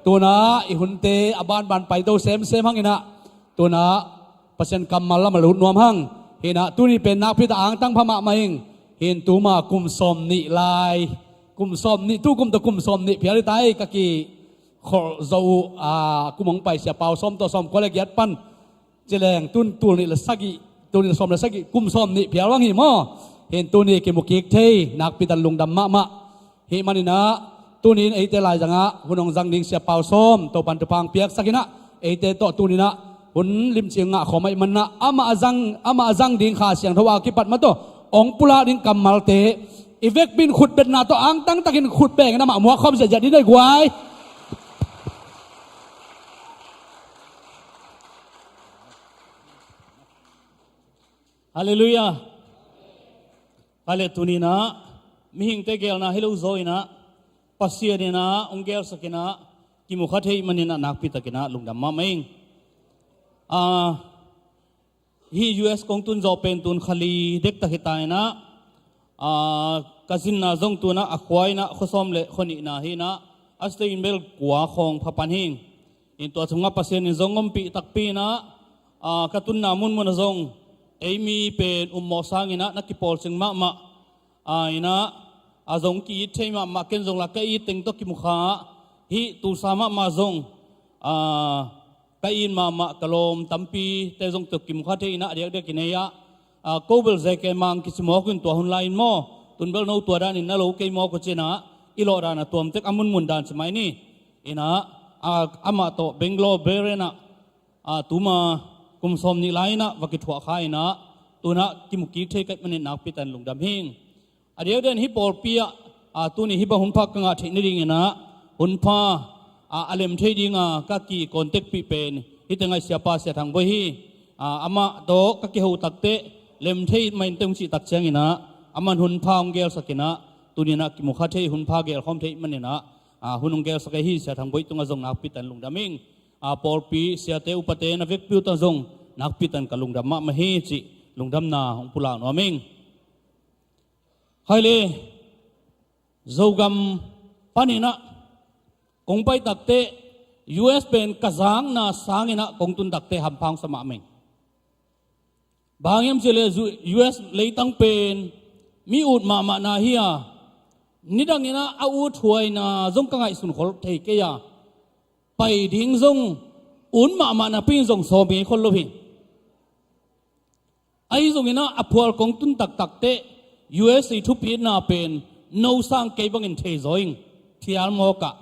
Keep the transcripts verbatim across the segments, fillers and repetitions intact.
Tuna i hunte a banban paito semsem hanginah, tuna Pasian kammal lam a lut nuam hang. Hinah tuni pen nakpi ta angtang pha mahmah ing. Hin tuma kum sawm nih lai, kum sawm nih, tu kum tawh kum sawm nih phial hi ta ei, ka ki kholh zo uh, a, kum hong pai Sia Pau Sawm tawh sawm kua le giat pan cileng tun tul nih le sagih, tul nih le sawm le sagih, kum sawm nih phial bang hi maw? Hin tuni kimu kik thei nakpi tan lungdam mahmah. Hih maninah tuni in eite laizangah hun hong zang ding Sia Pau Sawm Topan thupha hong piaksak inah, eite tawh tuninah hun limci ngah khawm ahih manah amah a zang, amah a zang ding Kha Siangtho a kipat mah tawh hong pulak ding kammalte i vekpi in khutbetna tawh angtang takin khutbeng in amah muak khawm ziahziah dih nei guai. Halleluiah. Kale tuninah mihingte geelna hi lo zaw inah Pasian inah hong geelsak inah kimu kha thei maninah nakpi takinah lungdam mahmah ing. Ah, hih U S kong tun zawh pen tun kha li dektak hi ta inah, ah, ka zinna zong tunah a khua inah khua sawm le khua nihna hi inah a state in bel kua khawng pha pan hi. In tua sungah Pasian in zong ompih takpi inah, ah, ka tunna munmun a zong ei mi pen ummawh sanginah na kipawlcing mahmah. Ah, inah a zong ki-it thei mahmah, ken zong la ka it teng tawh kimu kha hih Tulsa mahmah zong, ah, ka it mahmah ka lawm tampite zong tawh kimu kha thei inah a diakdiak i nei ah, ah, ko bel zeke mang kici mawk in tua hun lai in maw, tun bel no tua danin na lo kei mawk uh cinah i lawh dan a tuamtek a munmun dan ci mai ni. Inah, ah, amah tawh Bangalore Bear inah, ah, tuma kum sawm nih lai inah va kithuah kha inah tunah kimu kik thei kaih manin nakpi tan lungdam hing. A diakdiakin hih pawlpi ah, ah, tuni hih bang hunpha ka ngah theih nadinginah hunpha, ah, a lem thei dinga ka ki contact pih pen hih tengah i siapa Sia Thang Bawi hi. Ah, amah tawh ka kiho takteh lem thei mah inteh hong cih tak cianginah aman hunpha hong geelsak inah tuninah kimu kha thei hunpha geelkhawm thei maninah, ah, hun hong geelsak ahi Sia Thang Bawi tungah zong nakpi tan lungdam ing. Ah, pawlpi siate upate na vekpi uh tungah zong nakpi tan ka lungdam mahmah hi cih lungdamna hong pulak nuam ing. Khaile, Zogam paninah kong pai takteh U S pen ka zakna sanginah kong tun takteh hampha hong sa mahmah ing. Bang hiam cihleh U S leitang pen mi ut mahmahna hi a, nidanginah a ut huaina zong ka ngaihsun khol thei kei a, pai ding zong ut mahmah napi in zong sawm hi khol lo hi. Ahi zonginah a phual kong tun taktakteh U S i thupitna pen no sang kei bangin thei zaw ing, thial mawkah.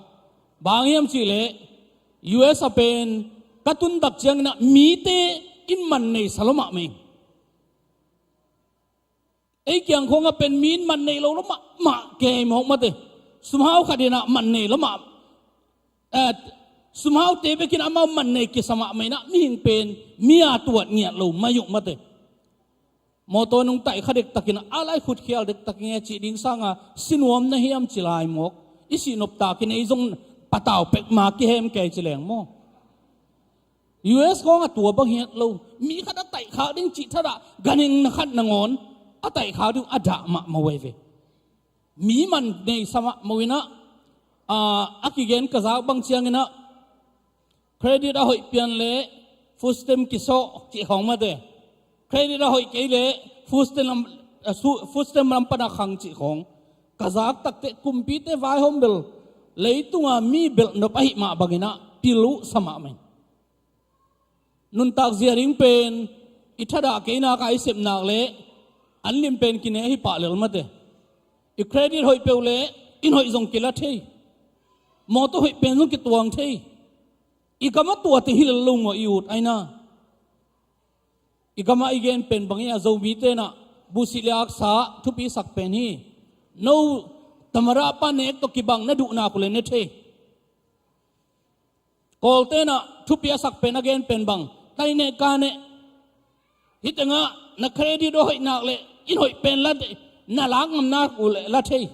Bang hiam cihleh U S a pen ka tun tak cianginah mite in man nei sa lo mahmah ing. Ei kiang khawngah pen mi in man nei lo lo mahmah kei mawk mate. Sumhau khat inah man nei lo mah, eh, sumhaute bekin amau man nei kisa mahmah inah mihing pen mi a tuat ngiat lo mai uh mate. Mawtaw nung taih kha dektakin a lai khutkhial dektak nge cih ding sanga sinuam na hiam ci lai mawk. I sihnop takin ei zong patau pek ma kihem kei ci leng maw? U S khawng a tua bang hiat lo. Mi khat a taihkhak ding cih thadah ganhing na khat nangawn a taihkhak ding a dah mahmah uh ei ve. Mi man nei sa mahmah uh inah, ah, a kigen ka zak bang cianginah credit a hoih pian le food stamp kisawh cih khawng mate. Credit a hoih kei le food stamp lam, ah, su-, food stamp lam pana khang cih khawng ka zak takteh kumpite vaihawm bel leitunga mi belhnop ahih mah banginah pil uh sa mahmah ing. Nuntak zia ding pen i thadah kei nak a i sep nak le an lim pen kine hi pah lel mate. I credit hoih peuh le inn hoih zong kila thei. Mawtaw hoih pen zong kituang thei. I gam a tuate hi lel lo maw i ut aina. I gam a i gen pen bang hi a Zomite inah buhsih le aksa thupi sak pen hi. No tamada pa nek tawh kibang na duh nak uh le ne thei. Kawlte inah thupi a sak pen a gen pen bang tai neh ka neh. Hih tengah na credit a hoih nak le inn hoih pen la thei, na lak ngam nak uh le la thei.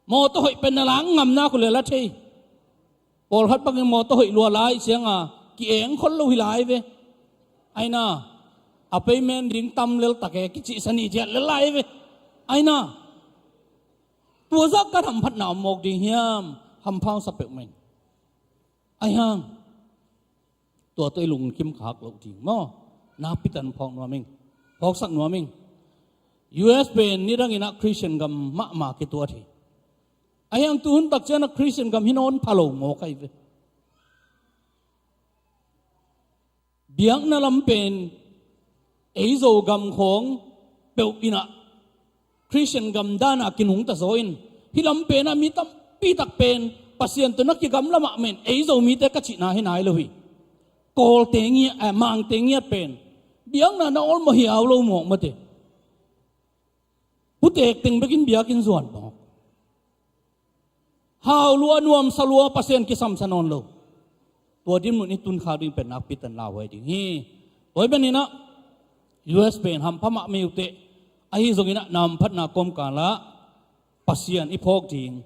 Mawtaw hoih pen na lak ngam nak uh le la thei. Pawlkhat bangin mawtaw hoih lua lai cianga ki-eng khol lo hi lai ve. Aina a payment ding tam lel tak e kicihsa ni ciat lel lai ve. Aina tua zah kan hamphatna om mawk ding hiam? Hampha hong sa peuhmah in. Ahi hang tua tawh i lungkim khak loh ding maw? Nakpi takin phawk nuam ing. Phawksak nuam ing. U S pen nidang in ah Christian gam mahmah kituat hi. Ahi hang tuhun tak ciang ah Christian gam hi nawn pha lo mawk ahi ve. Biakna lam pen ei Zogam khawng peuh in ah Christian gam dan ah kinungta zaw in, hih lam pen ah mi tampi tak pen Pasian tawh na kigamla mahmah in, ei Zomite ka cihna hi nai lo hi. Kawlte ngiat, eh, Mangte ngiat pen biakna na awlmawh hiau lo mawk mate. Putek teng bekin biakinn zuan mawk. Hau lua, nuamsa lua, Pasian kisamsa nawn lo. Tua dinmun i tun khak ding pen nakpi takin lauhuai ding hi. Tua ahih manin ah U S pen hampha mahmah uh teh, ahi zongin ah na hamphatna kawmkal ah Pasian i phawk ding.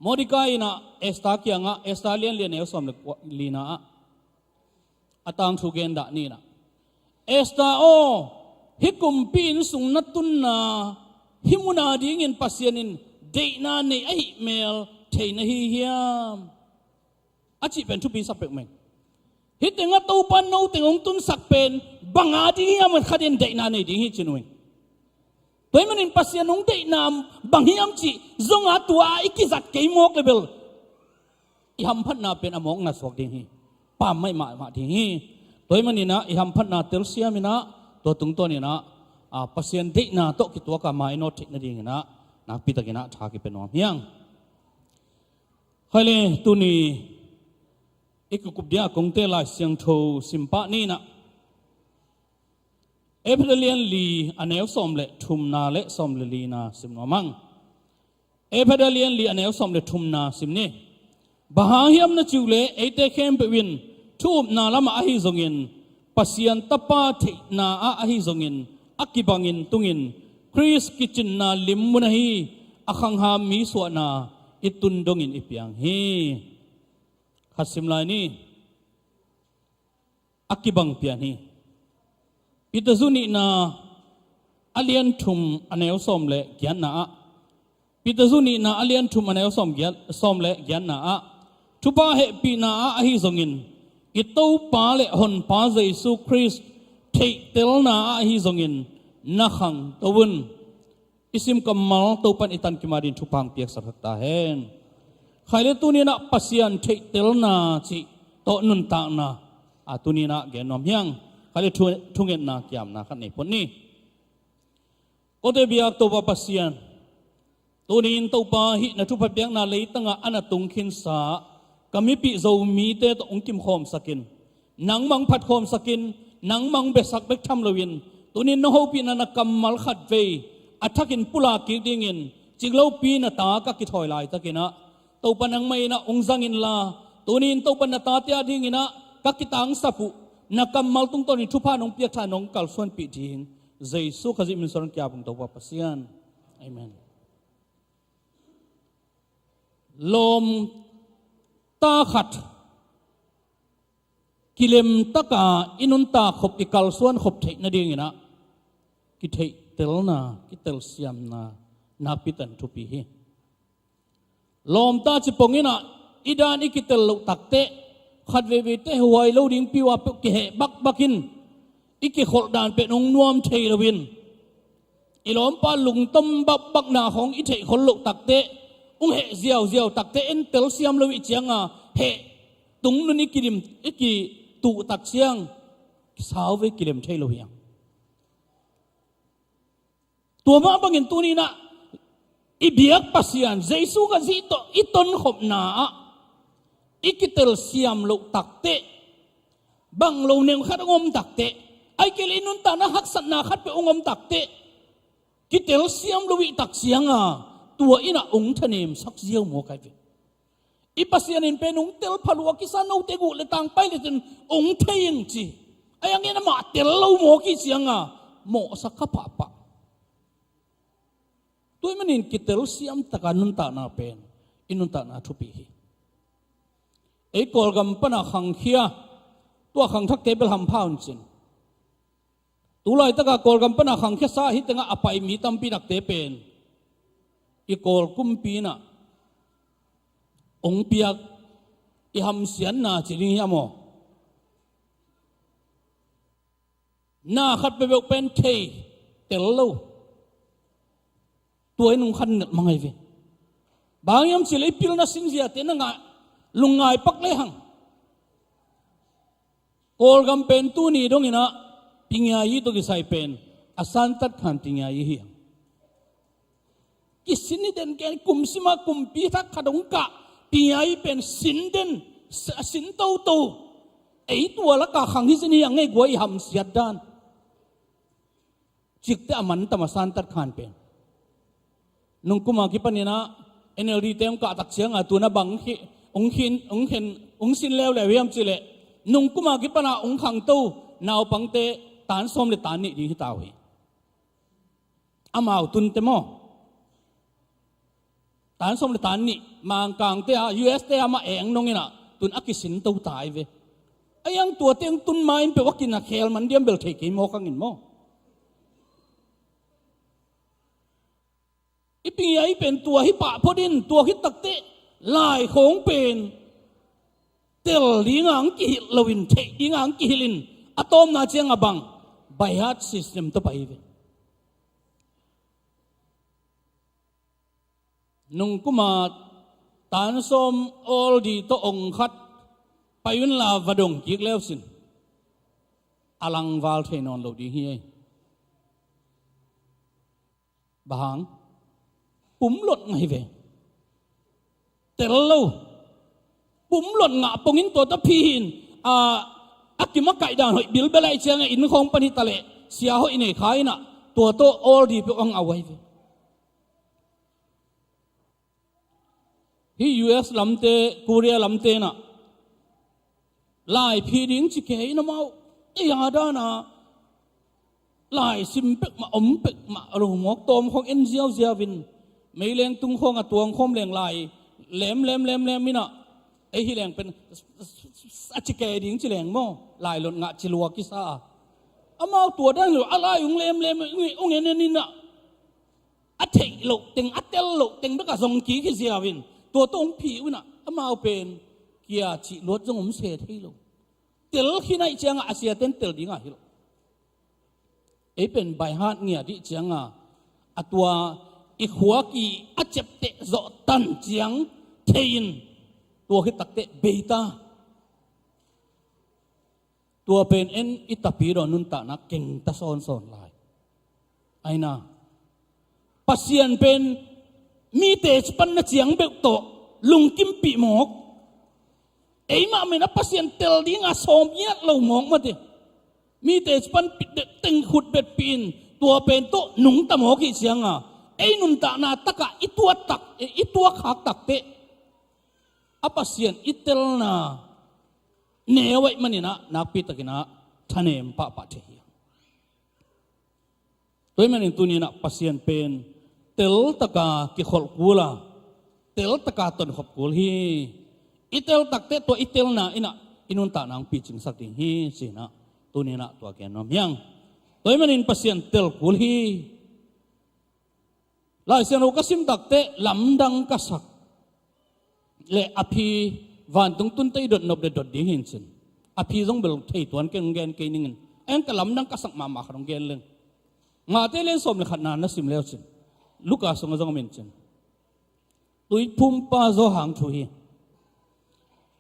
Mordekai in ah Esther kiangah, Esther lian li, a neu sawm le kua-, lina ah a tangthu gen dah ni in ah, Esther aw, hih kumpi inn sung na tunna hih mun adingin Pasian in deihna nei ahih mel thei na hi hiam? A cih pen thupi sa peuhmah ing. Hih tengah Topa in no teng hong tunsak pen bang ading hiam, khat in deihna nei ding hi ci nuam ing. Tua ahih manin Pasian hong deihna bang hiam cih zong a tua i kizat kei mawk leh bel i hamphatna pen a mawkna suak ding hi. Pammaih mahmah ding hi. Tua ahih manin ah i hamphatna telsiam in ah, tua tungtawn in ah, a, Pasian deihna tawh kituak a mainawt theih nadingin ah nakpi takin ah tha kipia nuam hi hang. Khaile, tuni i kikup dia kong teel Lai Siangtho simpah ni in ah, Efesa lian li, a neu sawm le thumna le sawm le lina sim nuam ing. Efesa lian li, a neu sawm le thumna sim ni. Bang hang hiam na cih uh leh, eite khempeuh in thu upna lamah ahi zongin, Pasian Tapa theihna ah ahi zongin, a kibangin tungin Khrist kicinna lim mun ahi a khangham mi suahna i tun dongin i piang hi. Khat sim lai ni. A kibang pian hi. Peter zu nihna a lian thum, a neu sawm le giatna ah, Peter zu nihna a lian thum, a neu sawm giat, sawm le giatna ah, thupha hehpihna ah ahi zongin, i Topa le Honpa Jesu Khrist theihtelna ah ahi zongin na khangto un. I sim kammal Topa'n i tankim adingin thupha hong piaksak ta hen. Khaile, tuni in ah Pasian theihtelna cih tawh nuntakna, a, tuni in ah gen nuam hi hang. Khaile, thu, thungetna kiamna khat nei phot ni. Kote biak Topa Pasian, tuni in Topa, hih na thupha piakna leitangah a na tung khinsa ka mipih Zomite tawh hong kimkhawmsak in, nangmah hong phatkhawmsak in, nangmah hong biasak bek tham loin, tuni in na hopihna na kammal khatvei a thakin pulak kik dingin, ciklopi na ta ka kithawi laitakin ah, Topa, nangmah in ah hong zang inla, tuni in Topa, na tate adingin ah ka kitangsap uh, na kammal tungtawnin thupha nong piakthak, nong kalsuanpih ding Jesu Khazih min suang kiap ung, Topa Pasian. Amen. Lawmta khat kilemtaka i nuntak khop, i kalsuan khop theih nadingin ah kitheihtelna, kitelsiamna nakpi takin thupi hi. Lawmta ci pongin ah i dan i kitel loh takteh, khat veiveite huai lo dingpi uh a peuh kiheh bakbak in, i kikholh dan pen hong nuam thei loin, i lawmpa lungtom bakbakna khawng i theihkhol loh takteh, hong heh ziauziau takteh, en telsiam lo i hih cianga heh tungnun i kidim, i kituh tak ciang, kisau ve, kilem thei lo hi hang. Tua mah bangin tuni in ah i biak Pasian Jesu Khazih tawh i tonkhopna ah i kitelsiam loh takteh, bang lo neu khat hong om takteh, ahih kei leh i nuntakna haksatna khat peuh hong om takteh, kitelsiam lo i hih tak cianga tua in ah hong thanemsak ziau mawk ahi ve. I Pasian in pen hong tel pha lua kisa, note guh le tang pai lecin hong thei ing ci. Ahi hangin amah tel lo mawk i hih cianga mawhsak kha pahpah. Tua ahih manin kitelsiam taka nuntakna pen i nuntakna thupi hi. Ei Kawlgam pana khangkhia, tua khangthakte bel hampha un cin. Tulaitaka Kawlgam pana khangkhiasa hih tengah a pai mi tampi takte pen i Kawl kumpi in ah hong piak i hamsiatna ci ding hiam aw? Na khat peuhpeuh pen thei tel lo. Tua in hong khan nilh mang ahi ve. Bang hiam cih leh i pilna sinziate na ngah, lungngai pak lehang, Kawlgam pen tuni dongin ah Pingiayi tawh kisai pen a santat khan Pingiayi hi hang. Kisin hi den ken, kum sima kumpi thak khat hong kah, Pingiayi pen sin den, a sin toto. Ei tua laka khang hi sin hi hang, ei gua i hamsiat dan. Cikte a man tam a santat khan pen. Nungkuma kipanin ah N L D te hong kah tak cianga tuna bang khi, hong khin, hong khen, hong sin leuleu hiam cih leh, nungkuma kipan ah hong khangto naupangte tan sawm le tan nih ding hi ta uh hi. Amau tunte maw? Tan sawm le tan nih, Mangkangte ah, U S te ah mah eng nong in ah tun a kisin to ta hi ve. A iang tuate hong tun ma in peuh a kina khel man diam bel thei kei mawk hangin maw? I Pingiayi pen tua hi pah phot in, tua khit takteh lai khawng pen tel dinga hong kihilh loin, theih dinga hong kihilhin, a tawpna cianga bang, by heart system tawh pai hi ve. Nungkuma tan sawm awl di tawh ong khat pai unla va dong kik leusin a langval thei nawn lo ding hi ei. Bang hang? Pumlot ngah hi ve. Tel lo. Pumlot ngah pongin tua tawh phi hin, a, a kim a kaih dan hoih bilbel ahih cianga inn khawng pan hi taleh sia hoih nei kha in ah, tua tawh awl di peuh ang a uai ve. Hih U S lamte, Korea lamte in ah lai phi ding ci kei in amau, ei a dana lai sim pek mah, om pek mah, a lo mawk tawm khawng en ziauziau in, meileng tung khawng a tuang khawm leng lai lem lem lem lem in ah, ei hi leng pen a ci kei ding ci leng maw, lai lot ngah ci lua kisa a. Amau tua dan lo a lai ung lem lem ung en en in ah, a theih loh teng, a tel loh teng bek a zong kik hi ziau in, tua tawh hong phi uh in ah, amau pen kia cih luat zong om se thei lo. Tel khin ahih cianga a siaten tel dinga hi lo. Ei pen by heart ngiat dih cianga, a tua i khuak i a ciapteh zawh tan ciang thei in, tua khit takteh bei ta. Tua pen en i tapidaw nuntakna keng ta sawnsawn lai. Aina, Pasian pen mite ci pan na ciang beuh tawh lungkimpih mawk. Eimah men a Pasian tel dinga sawm ngiat lo mawk mate. Mite ci pan pit det teng khut betpih in tua pen tawh nungta mawk ih cianga, ei nuntakna takah i tuat tak, i tuak khak takteh a Pasian i telna neu ahih manin ah nakpi takin ah thanem pahpah thei hi. Tua ahih manin tuni in ah Pasian pen tel taka kikholh kul a, tel taka tonkhop kul hi. I tel takteh tua i telna in ah i nuntakna hong picingsak ding hi ci-in ah tuni in ah tua gen nuam hi hang. Tua ahih manin Pasian tel kul hi. Lai Siangtho ka sim takteh lamdang ka sak le a phi vantung tunte i dot nop le dot ding hi in cin, a phi zong bel thei tuan kei, hong gen kei ning in. Eng ka lamdang ka sak mahmah khat hong gen leng. Matthai lian sawm le khatna na sim leu cin, Luka sungah zong om in cin, Tuiphumpa Johan thu hi.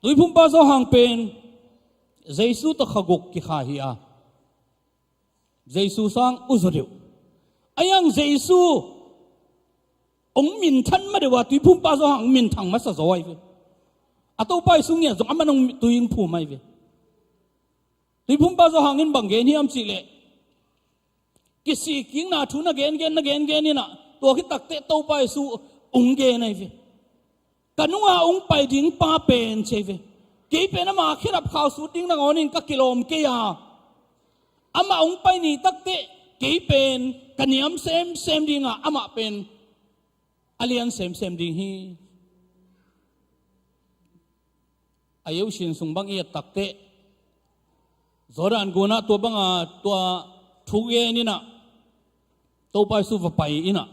Tuiphumpa Johan pen Jesu tawh kha guk kikha hi a, Jesu sang u zaw deuh. A iang Jesu hong minthan ma deuh a, Tuiphumpa Johan hong minthang masa zaw ahi ve. A Topa Jesu ngiat zong aman hong tui hong phum ahi ve. Tuiphumpa Johan in bang gen hiam cih leh, kisikkikna thu na gengen, na gengen in ah, tua khit takteh Topa Jesu hong gen ahi ve. Ka nunga hong pai ding pa pen ci ahi ve. Kei pen ama khedap khau sut ding nangawn in ka kilawm kei a, amah hong pai ni takteh kei pen ka niam semsem ding a, amah pen a lian semsem ding hi. A Jesu sin sung bang i et takteh, Jordan gun ah tua banga tua thu gen in ah, Topa Jesu va pai in ah,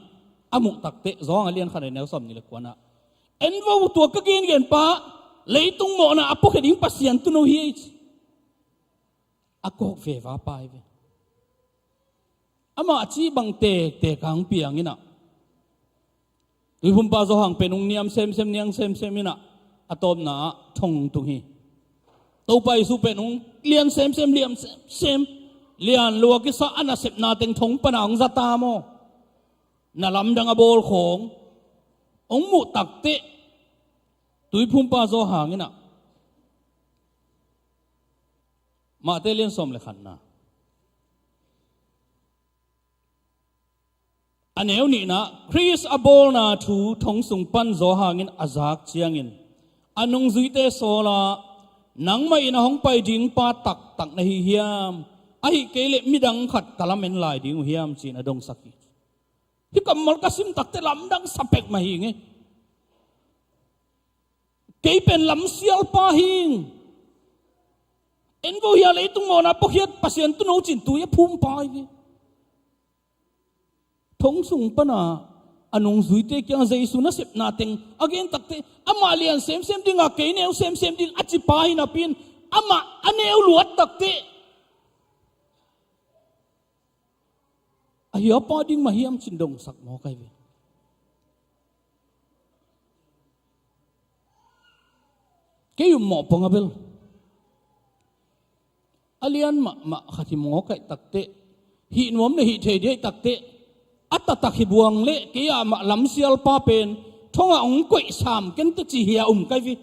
a muh takteh, Johan a lian khat a neu sawmnih le kuana, en vo, tua ka gengen pa Leitung mawhna a puakhia ding Pasian tuuno hi ei ci. A kawk veva pa hi ve. Amah cih bang tektek hang piang inah, Tuiphumpa Johan pen hong niam semsem, niam semsem inah, a tawpna ah thong tung hi. Topa Jesu pen hong lian semsem, lian semsem, lian lua kisa, a nasepna teng thong pana hong za ta maw? Na lamdang a bawl khawng hong muh takteh, Tuiphumpa Johan inah, Mate lian sawm le khatna, a neu nihna, Khrist a bawlna thu thong sung pan Johan in a zak ciangin, a nungzuite sawla, "Nangmah in a hong pai ding pa taktak na hi hiam? Ahih kei leh midang khat ka lamen lai ding uh hiam?" ci-in a dongsak hi. Hih kammal ka sim takteh lamdang sa pek mah hi ngei. Kei pen lamsialpa hing. En vo hia, leitung mawhna puakhia Pasian tuuno ci-in tui a phum pa hi ve. Thong sung pana a nungzuite kiangah Jesu nasepna teng a gen takteh, amah lian semsem dingah kei neu semsem ding a ci pa hi napi-in, amah a neu luat takteh, a hia pa ding mah hiam ci-in dongsak mawk ahi ve. Kei um mawh pong a bel, a lian mahmah khat hi mawk aih takteh, hih nuam le hih thei ding aih takteh, a taktak hi buang leh kei ah mah lamsialpa pen thongah hong koih sam kenteh ci hi a um kai ve.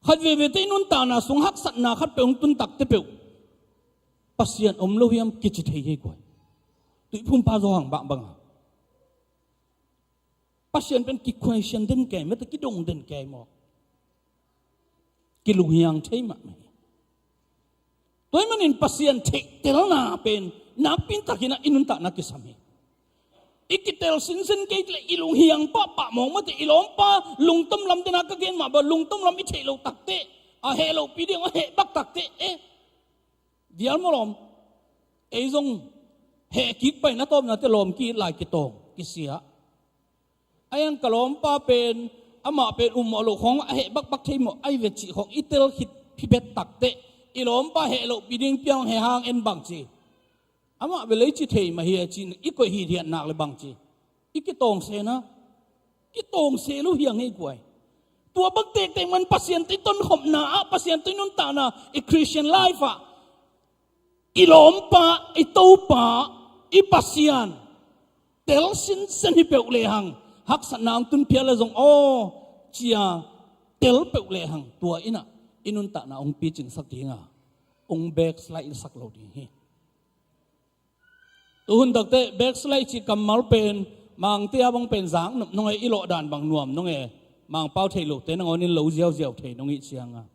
Khat veve teh i nuntakna sung haksatna khat peuh hong tun takteh peuh, Pasian om lo hiam kici thei hi guai. Tuiphumpa Johan bangbang a, Pasian pen ki-question den kei mah, kidong den kei maw? Kilunghiang thei mahmah hi. Tua ahih manin Pasian theihtelna pen nakpi takin ah i nuntakna kisam hi. I kitel sinsen kei leh i lunghiang pahpah mawk mah teh, i lawmpa lungtom lam, dena ka gen mah bang, lungtom lam i theih loh takteh, a heh lohpi ding a heh bak takteh, eh, dial maw lawm? Ei zong heh kik pai, na tawpna teh lawm ki-it lai, kitawng, kisia. Ai ang ka lawmpa pen, amah pen um mawh loh khawng a heh bakbak thei maw, ai ve cih khawng i tel khit phi bet takteh, i lawmpa heh lohpi ding piang, heh hang en bang ci. Amah bel ei ci thei mah hi a ci-in i koih hithiat nak leh bang ci. I kitawngse na, kitawngse lo hi a ngei guai. Tua bang tektek man Pasian tawh i tonkhopna ah, Pasian tawh i nuntakna, i Christian life ah, i lawmpa, i Topa, i Pasian tel sinsen hi peuh lehang, haksatna hong tun phial leh zong aw cia tel peuh lehang, tua in ah i nuntakna hong picingsak ding a, hong backslide sak lo ding hi. Tu hun takteh backslide cih kammal pen Mangte a bang pen zak nop nong e, i lawh dan bang nuam nong e, Mangpau thei lote nangawn in lo ziauziau thei nong ih cianga,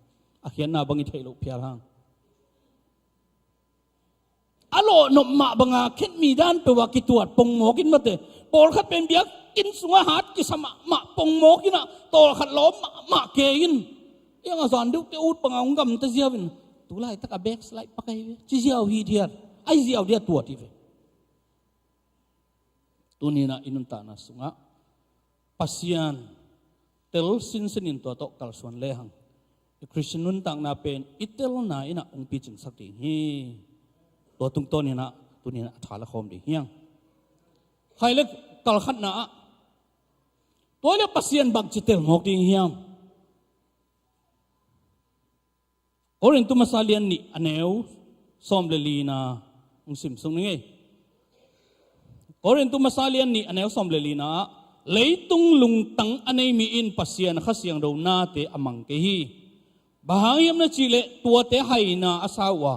a khiatna bang i theih loh phial hang. A lawh nop mah banga khen mi dan peuh a kituat pongmawk in mate. Pawlkhat pen biakinn sungah hat kisa mahmah pongmawk in ah, tawlkhat lawm mahmah kei in, iang a zan deuhte ut banga hong gamta ziau in, tu laitak a backslide pak ahi ve ci ziau hithiat, ai ziau dia tuat hi ve. Tuni in ah i nuntakna sungah Pasian tel sinsen in tua tawh kalsuan lehang, i Christian nuntakna pen i telna in ah hong picingsak ding hi. Tua tungtawn in ah tuni in ah a tha la khawm ding hi hang. Khai le kal khatna ah, tua leh Pasian bangci tel mawk ding hiam? Korintu masa lian nih a neu sawm le lina hong sim suk ni ngei. Korintu masa lian nih a neu sawm le lina ah, leitung lungtang a nei mi in Pasian Kha Siangtho nate a mang kei hi. Bang hang hiam na cih leh tuate haina a sa uh a,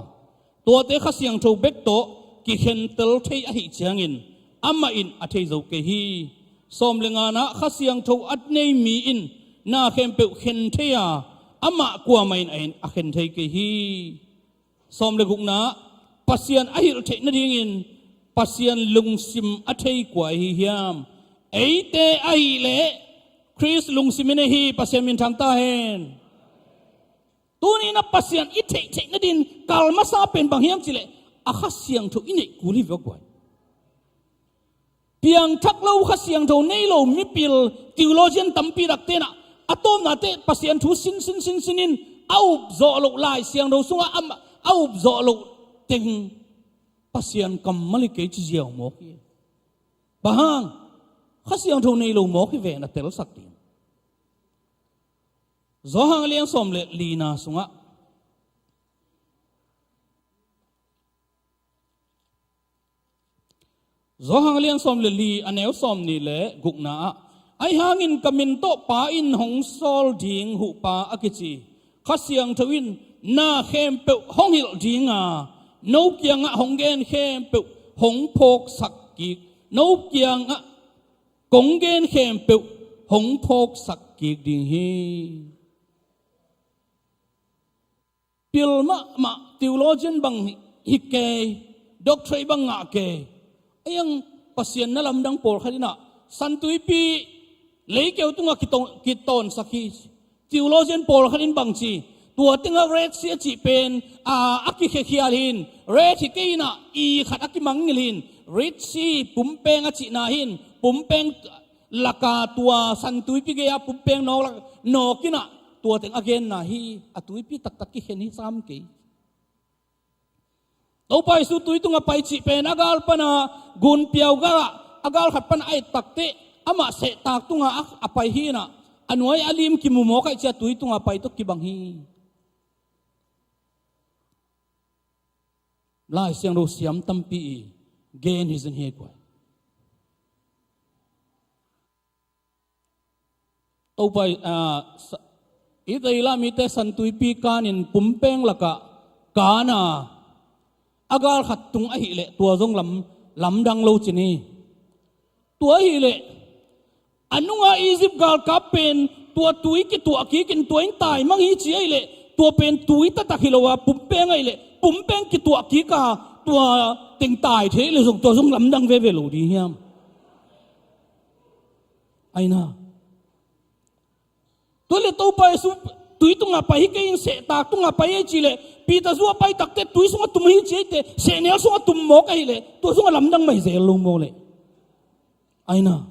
tuate Kha Siangtho bek tawh kikhentel thei ahih ciangin amah in a thei zo kei hi. Sawm le ngana ah, Kha Siangtho a nei mi in na khempeuh khen thei a, amah kuamah in a khen thei kei hi. Sawm le gukna ah, Pasian a hilh theih nadingin Pasian lungsim a thei kua ahi hiam? Eite ahih leh Khrist lungsim i nei hi. Pasian minthang ta hen. Tuni in ah Pasian i theih theih nadingin kal masa pen bang hiam cih leh, a Kha Siangtho i neih kul hi ve guai. Piangthak lo, Kha Siangtho nei lo mipil, theologian tampi takte in ah, a tawpna teh Pasian thu sin sin sin sin in, a up zawh loh Lai Siangtho sungah a, a up zawh loh teng Pasian kammal hi kei ci ziau mawk hi. Bang hang? Kha Siangtho nei lo mawk hi ve, na telsak ding. Johan a lian sawm le lina sungah, Johan a lian sawm le li, a neu sawmnih le gukna ah, ahi hangin ka min tawh Pa in hong sawl ding Huhpa a kici Kha Siangtho in na khempeuh hong hilh ding a, no kiangah hong gen khempeuh hong phawksak kik, no kiangah kong gen khempeuh hong phawksak kik ding hi. Pil mahmah, theologian bang hi, hi kei, doctorate bang ngah kei, a iang Pasian na lamdang pawlkhat in ah, San Tuipi leikeu tungah kitawn, kitawnsak hi. Theologian pawlkhat in bang ci, tua tengah Red Sea a cih pen, a, a kikhekhial hi in, red hi kei in ah, i khat a kimangngilh hi in, Red Sea, pumpeng a cihna hi in, pumpeng laka tua San Tuipi gei-a pumpeng nawk lak, nawk in ah, tua teng a genna hi. A tuipi taktak kikhen hi sam kei. Topa Jesu tui tungah pai cih pen a gal pana gunpiau galah a gal khat pana a et takteh amah sehtak tungah a, a pai hi in ah, a nuai a lim kimu mawk ahih ciang tui tungah pai tawh kibang hi. Lai Siangtho siam tampi i gen hi zing hi kua. Topa, ah, sa-, i Thailand mite San Tuipi kanin pumpeng lakah kana a gal khat tung ahih leh tua zong lam, lamdang lo ci ni. Tua ahih leh a nunga Egypt galkap pen tua tui kituah kikin tua in taimang hi ci ahih leh, tua pen tui taktak hi lo a, pumpeng ahih leh pumpeng kituah kik a, tua teng tai thei leh zong tua zong lamdang veve lo ding hiam? Aina. Tua leh Topa Jesu tui tungah pai hi kei in, sehtak tungah pai hi ci leh, Peter zu a pai takteh tui sungah tum hi ci ahih teh, sehnel sungah tum mawk ahih leh, tua sungah lamdang mah hi zel lo mawk leh. Aina.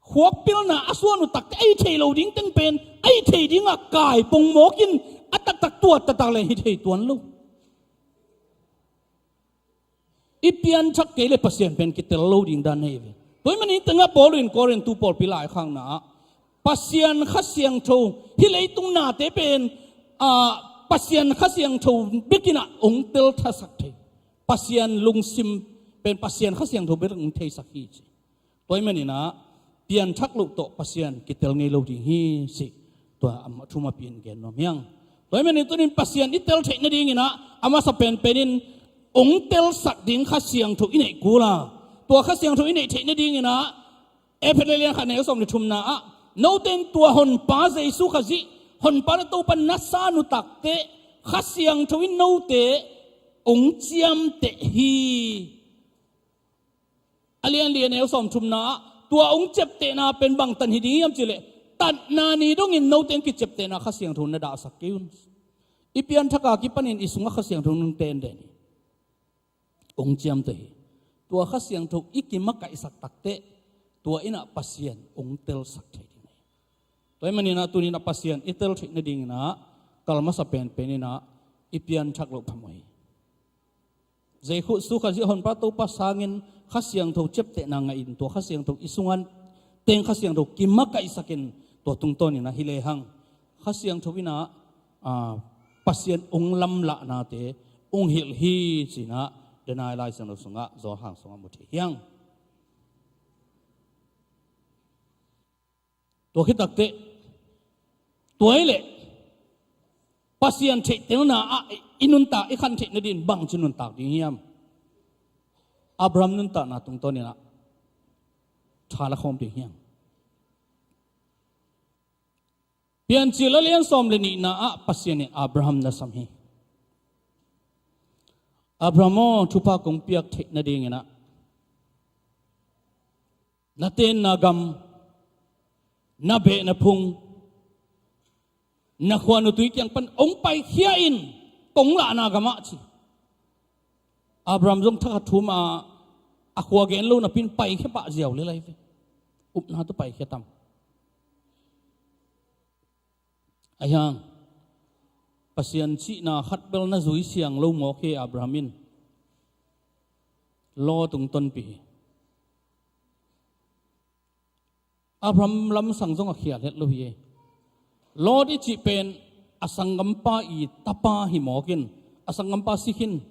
Khuak pilna a suan uh takteh a hi thei lo ding teng pen a hi thei dingah kai pong mawk in, a taktak tuat taktak leh hi thei tuan lo. I pianthak kei leh Pasian pen kitel lo ding dan hi ve. Tua ahih manin tengah Paul in Korintu pawlpi laikhakna ah, Pasian Kha Siangtho, hih leitung nate pen, ah, Pasian Kha Siangtho bek in ah hong tel thasak thei. Pasian lungsim pen Pasian Kha Siangtho bek in hong theisak hi ci. Tua ahih manin ah pianthak loh tawh Pasian kitel ngei lo ding hi ci. Tua a thu mah pi in gen nuam hi hang. Tua ahih manin tuni in Pasian i tel theih nadingin ah a masa penpen in hong telsak ding Kha Siangtho i neih kul a, tua Kha Siangtho i neih theih nadingin ah Efesa lian khat neu sawm le thumna ah, note in tua Honpa Jesu Khazih, Honpa le Topa na san uh takteh Kha Siangtho in note hong ciamteh hi. A lian li a neu sawm thumna ah, tua hong ciaptehna pen bang tan hi ding hiam ci leh, tatna ni dongin note hong kiciaptehna Kha Siangtho na dahsak kei un. I pianthak a kipanin i sungah Kha Siangtho nung tenden hi. Hong ciamteh hi. Tua Kha Siangtho i kimakaihsak takteh, tua in ah Pasian hong telsak thei ding hi. Tua ahih manin ah tuni in ah Pasian i tel theih nadingin ah, kal masa penpen in ah i pianthak loh phamawh hi. Jesu Khazih Honpa Topa sangin Kha Siangtho ciaptehna ngah in, tua Kha Siangtho i sungah teng Kha Siangtho kimakaihsak in, tua tungtawn in ah hi lehang Kha Siangtho in ah, ah, Pasian hong lamlahnate hong hilh hi ci-in ah, denai Lai Siangtho sungah, Johan sungah mu thei hi hang. Tua khit takteh, tua ahih leh Pasian theihtelna ah i nuntak, i khan theih nadingin bangci nuntak ding hiam? Abraham nuntakna tungtawn in ah tha la khawm ding hiam? Piancil a lian sawm le nihna ah Pasian in Abraham na sam hi. Abraham aw, thupha kong piak theih nadingin ah na tenna gam, na beh na phung, na khuanu tui kiang pan hong paikhia in, kong lahna gamah ci. Abraham zong thakhat thum a, a khua gen lo napi-in paikhia pah ziau lel ahi ve. Upna tawh paikhia tam. Ahi hang Pasian cihna khat bel na zui siang lo mawk hi. Abraham in Lot hong tonpih hi. Abraham lamsang zong a khial het lo hi. Lot i cih pen a sanggampa i tapa hi mawk in, a sanggampa si khin,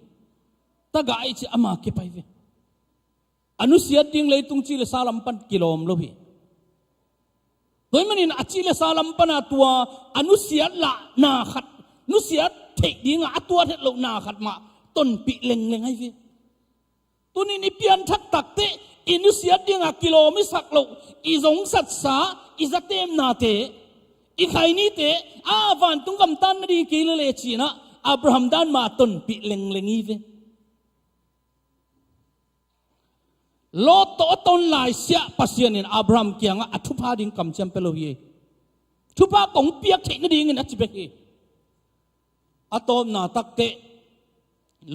tagah i cih ama kep ahi ve. A nusiat ding leitung ci le sa lam pan kilawm lo hi. Tua ahih manin a ci le sa lam pan a tua a nusiat lah na khat, nusiat theih ding a a tuat het loh na khat mah tonpih lengleng ahi ve. Tuni-in i pianthak takteh, i nusiat ding a kilawm i sak loh, i zongsatsa, i zatemnate, i khainite, a vantung gamtat nading kei lele ci-in ah Abraham dan mah tonpih lengleng hi ve. Lot tawh a ton laisiah Pasian in Abraham kiangah a thupha ding kamciam pia lo hi. Thupha kong piak theih nadingin a ci bek hi. A tawpna takteh,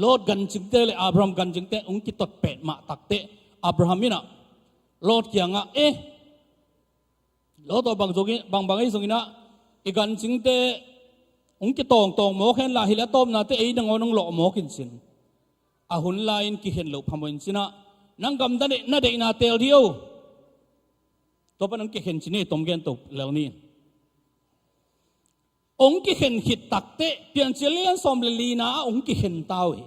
Lot gancingte le Abraham gancingte hong kitot pet mah takteh, Abraham in ah Lot kiangah, eh, Lot aw, bang zongin, bangbang ei zongin ah, i gancingte hong kitawngtawng mawk hen la, hi leh a tawpna teh ei nangawn hong lawh mawk in cin. A hun lai-in kikhen loh phamawh in cin ah, nang gam na deih, na deihna teel dih o. Tua pan hong kikhen cin hi, tom gen to lel ni. Hong kikhen khit takteh, Piancil a lian sawm le lina ah hong kikhen ta uh hi.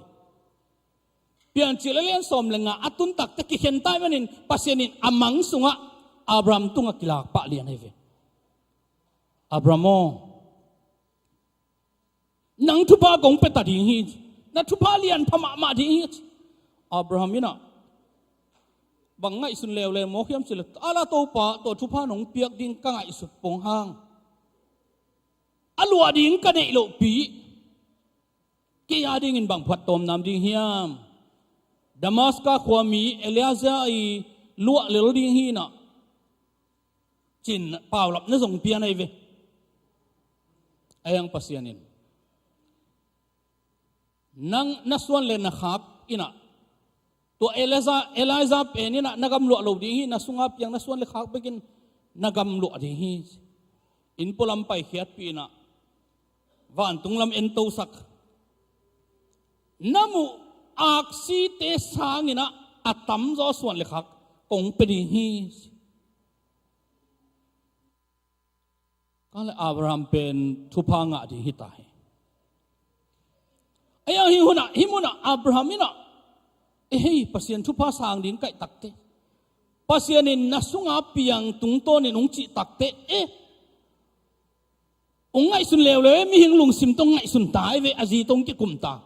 Piancil a lian sawm le nga a tun takteh kikhen ta ahih manin Pasian in a mang sungah Abraham tungah kilak pah lian ahi ve. Abraham aw, nang thupha kong pia ta ding hi. Na thupha lian pha mahmah ding hi. Abraham in ah bang ngaihsun leuleu mawk hiam cih leh, a la Topa, tua thupha nong piak ding ka ngaihsut pong hang, a luah ding ka neih lohpi, kei a dingin bang phuattawm nam ding hiam? Damaska khuami Eliezer i luah lel ding hi in ah, ci-in paulap na zong pian ahi ve. Ahi hang Pasian in, nang na suan le na khak in ah, tua Eliezer, Eliezer pen in ah na gam luah lo ding hi, na sunga piang na suan le khak bekin na gam luah ding hi. Inn pualam paikhiatpih in ah, vantung lam entosak, na muh aksite sangin ah a tamzaw suan le khak kong pia ding hi. Ka le Abraham pen thupha ngah ding hi ta hi. Ahi hang hih hunah, hih munah Abraham in ah, eh hei, Pasian thupha sang ding kaih takteh, Pasian in na sunga piang tungtawnin hong cih takteh, eh, hong ngaihsun leuleu, eh, mihing lungsim tawh ngaihsun ta hi ve, a zi tawh hong kikum ta.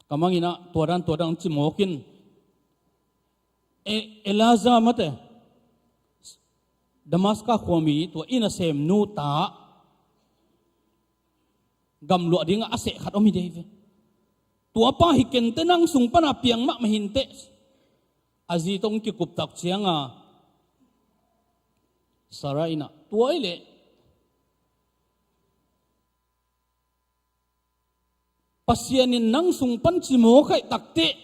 Ka mang in ah tua dan, tua dan ci mawk in, E-, Eliezer mate, Damaska khuami tua inn a semnu ta gam luah dingah a seh khat om hi dei ve. Tua pa hi kenteh, nang sung pana piang mahmah hinteh. A zi tawh hong kikup tak ciangin Sarah in ah, tua ahih leh Pasian in nang sung pan cimawh kaih takteh,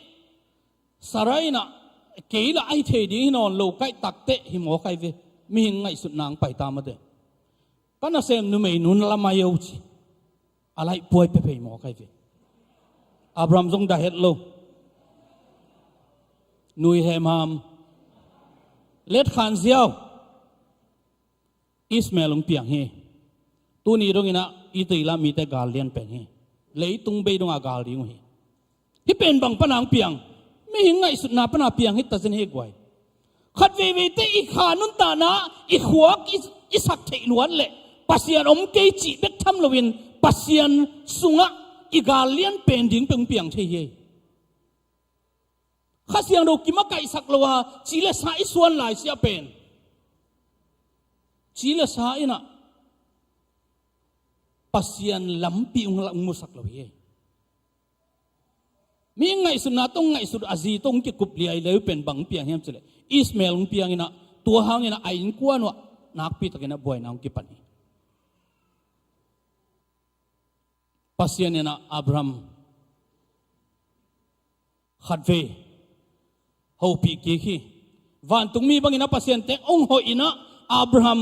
Sarah in ah, kei lah ahi thei ding hi nawn lo kaih takteh, hi mawk ahi ve. Mihing ngaihsutna hong pai ta mate. Ka nasem numei nu na lam ahi o ci. A laih puai pia phei mawk ahi ve. Abraham zong dah het lo. Nui hemham. Let khan ziau. Ishmael hong piang hi. Tuni dongin ah i tei lam mite gal lian pen hi. Leitung bei dongah gal ding uh hi. Hih pen bang pana hong piang? Mihing ngaihsutna pana piang hi ta zen hi guai. Khat veiveite i kha nuntakna, i khuak, i, i sak theih luat leh Pasian om kei cih bek tham loin Pasian sungah i gal lian pen ding pen hong piang thei hi. Kha Siangtho kim a kaihsak lo a, ci le sa i suan lai siah pen, ci le sa in ah Pasian lampi hong la, hong musak lo hi. Mi ngaihsutna tawh hong ngaihsut a zi tawh hong kikup liaileu pen bang hong piang hiam cih leh, Ishmael hong piang in ah, tua hangin ah a innkuan uh ah nakpi takin ah buaina hong kipan hi. Pasian in ah Abraham, khatvei hopih kik hi. Vantungmi bangin a Pasian teng hong hoih in ah, Abraham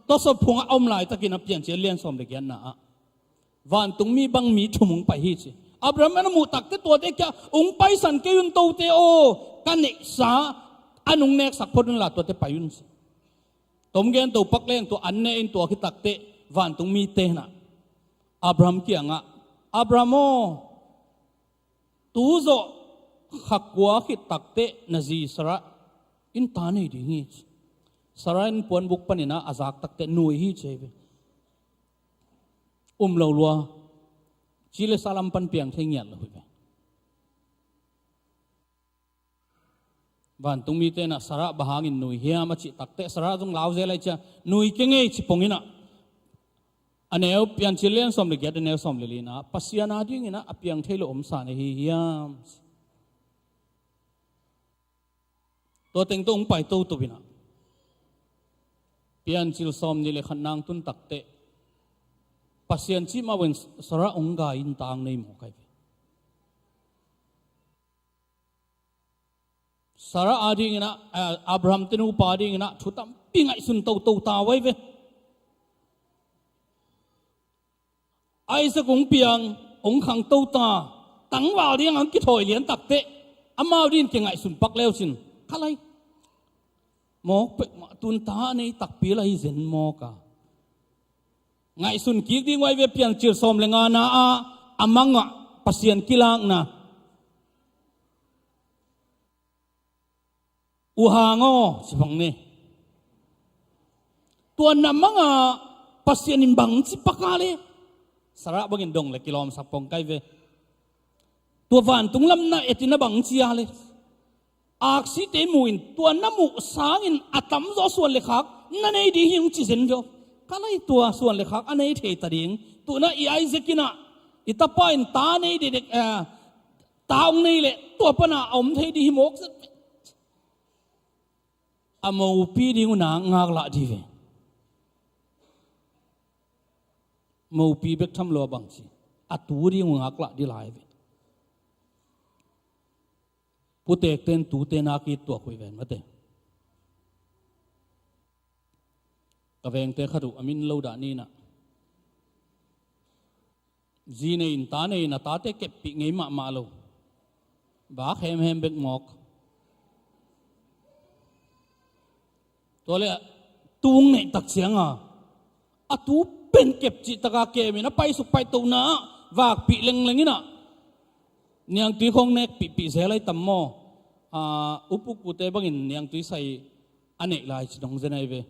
tawsaw phungah a om laitakin a Piancil lian sawm le giatna ah vantungmi bang mi thum hong pai hi ci. Abraham in a muh takteh tuate kia, "Hong paisan kei un tote aw, ka neihsa a nong neksak phot unla tuate pai un," ci. Tom gen to pak leng tua an ne in tua khit takteh vantungmite in ah Abraham kiangah, "Abraham aw, tu zawh kha kua khit takteh na zi Sarah in ta nei ding hi," ci. Sarah in puanbuk panin ah a zak takteh nui hi ci hi ve. Um lo lua, ci le sa lam pan piang thei ngiat lo hi ve. Vantungmite in ah Sarah bang hangin nui hiam a cih takteh Sarah zong lau zel lai cia, "Nui kei ing ei," ci pongin ah, a neu, Piancil lian sawm le giat a neu sawm le li in ah, "Pasian adingin ah a piang thei lo omsa na hi hiam?" Tua teng tawh hong pai toto in ah, Piancil sawm nih le khat nang tun takteh Pasian cih mah bangin Sarah hong gai in ta nei mawk hi ve. Sarah adingin ah, eh, Abraham te nupa adingin ah thu tampi ngaihsun toto ta uh hi ve. Isaac hong piang, hong khangto ta, tangval ding hong kithawi lian takteh amau dingin kingaihsun pak le uh cin, kha lai. Mawk peuhmah tun ta a nei takpi lai hi zen mawk a. Ngaihsun kik ding uh hi ve. Piancil sawm le ngana ah a mangah Pasian kilakna. "U Hang aw," ci bang ni. "Tua na mangah Pasian in bangci pak a le?" Sarah bangin dong le kilawmsak pong kai ve. "Tua vantung lam na et in na bangci a le? Aksite mu in, tua na muh sangin a tamzaw suan le khak na nei ding hi," hong ci zen veu. Kha lai, tua suan le khak a nei thei ta ding. Tuna i Isaac in ah, i tapa in ta nei dekdek, eh, ta hong nei leh tua pana a om thei ding hi mawk zet. A mopi ding uh na ngaklah dih ve. Mopi bek tham lo a bangci, a tu ding uh ngaklah dih lai ve. Putekte in tute na ki tuak uh hi ven mate. Ka vengte khat uh a min lo dah ni in ah, zi nei in ta nei in a tate keppih ngei mahmah lo. Bak hemhem bek mawk. Tua le tung neih tak cianga a tu pen kep cih taka kem in a paisuk paitona ah vakpih lengleng in ah, niangtui khong nekpihpih zel ai tam maw? A, upukkute bangin niangtui sai a neih lai ci dong zen ai ve.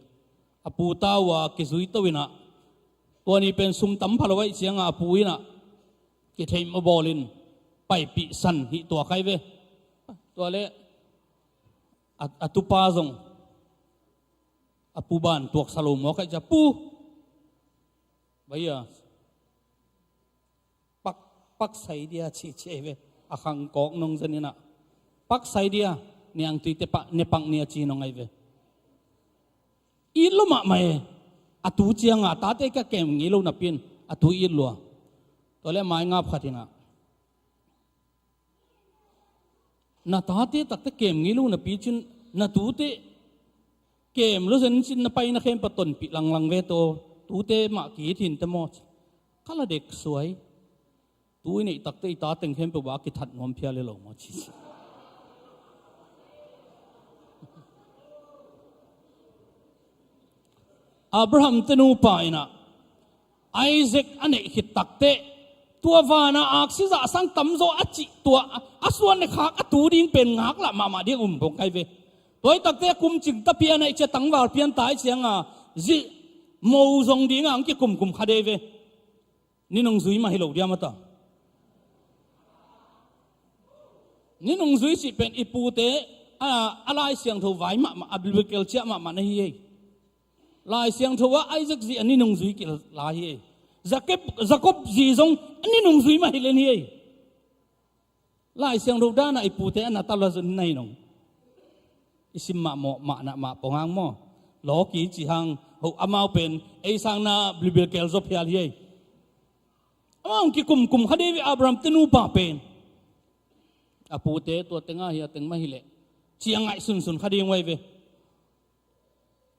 A pu ta uh a kizui to in ah, tua ni pen sum tam pha lo aih cianga a pu in ah kitheih mawh bawlin paipih san hih tua kai ve. Tua le a, a tupa zong a pu ban tuaksa lo maw kai cia, "Pu, baya, pak, pak sai dia," ci ci ai ve. A khangkawk nong zen in ah, "Pak sai dia, niangtui te pah ne pak ni," a ci nong ai ve. It lua mahmah e. A tu cianga tate ka kem ngei lo napi in a tu it lua. Tua le mai ngap khat in ah, "Na tate takte kem ngei lo napi cin, na tute kem lo zen cin na paina khempeuh tonpih langlang ve to, tute mah ki-it hinte maw?" ci. Kha lai dek suai. Tu i neih takte i ta teng khempeuh bah a kithat nuam phial hi lo maw ci ci. Abraham te nupa in ah Isaac a neih khit takteh, tua vana aksi zahsang tamzaw a cih tua a suan le khak a tu ding pen ngaklah mahmah ding um bawng kai ve. Tua i takteh a kum cing tapi a neih cia tangval pian ta ai cianga zi mo zong dinga ang kikumkum kha dei ve. Ni nungzui mah hi lo diam a ta. Ni nungzui cih pen i pute a, a Lai Siangtho vai mahmah, a biblical ciah mahmah na hi ei. Lai Siangtho ah Isaac zi a ni nungzui kila hi ei. Jacob, Jacob zi zong a ni nungzui mah hi len hi ei. Lai Siangtho dana i pute a na tala zun nai nong i sim mah mawh mah na mah pong ang maw? Lawki ci hang ho amau pen ei sang na blibilkel zaw phial hi ei. Amau kikumkum kha dei ve Abraham te nupa pen. A pute tua tengah hi, a teng mah hileh, ci a ngaihsunsun kha ding uh ahi ve.